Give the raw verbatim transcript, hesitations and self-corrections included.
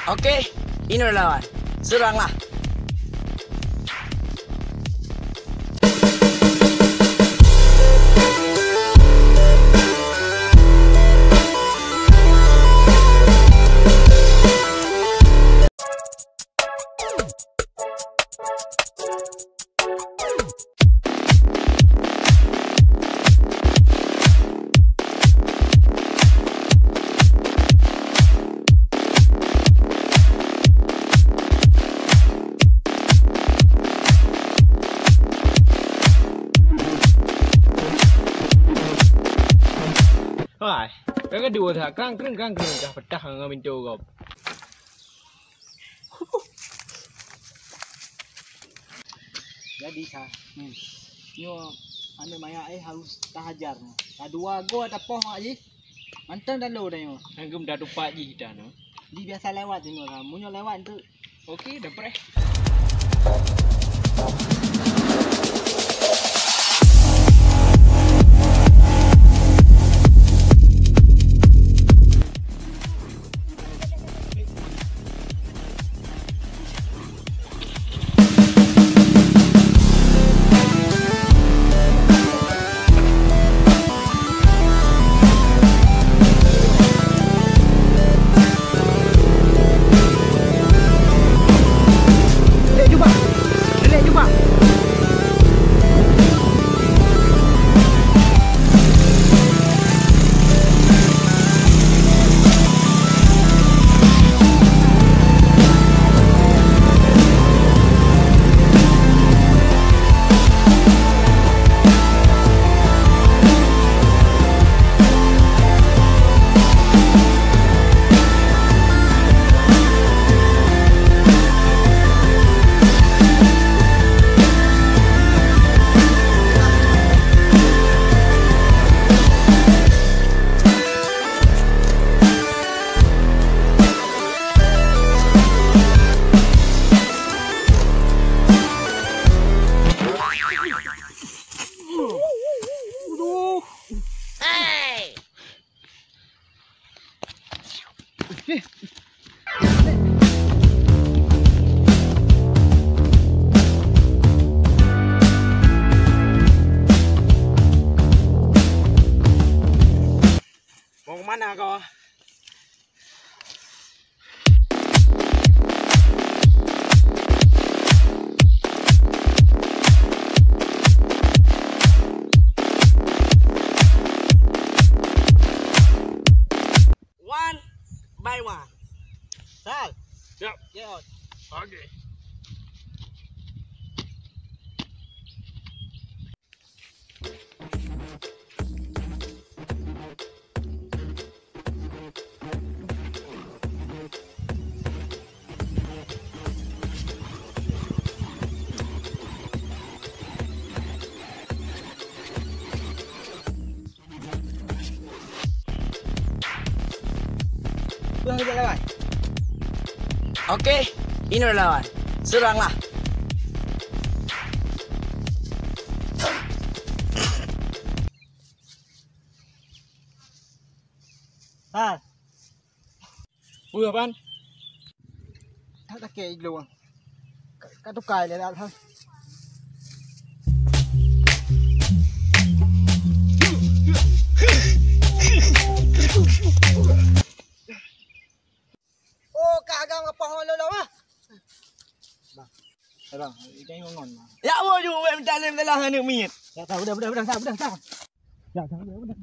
Oke, ini udah lawan. Seranglah. Hai, ka keudua that krang kreng krang kreng kah peutah ngon pintoe gob. Jadi sa, hmm. Nyoe aneuk manyak eh harus tahajar nyoe. Tadua goe tapoh mak jih. Mantong talo dah nyoe. Anggum dah tupat jih dah nyoe. Di biasa lewat nyoe kan. Meunyoe lewat tu. Oke, dah preh. Lek jubah. Lek jubah. Mau kemana kau? One by one. Sal. Siap. Get out. Oke. Pulang kejap lawan. Oke, ini udah lawan. Seranglah. Hah? Peue, Pan? That sakét i glue. Ka, ka tukai lé lat, ha. Oh, ka agam ka poh lom, ha. Bang. Eh, bang, ikai ngon, bang. Ya, wo ju, weh, minta lem telah aneuk miet. Ya, tak, udah, udah, udah, tak, udah, tak. Ya, tak, udah, udah.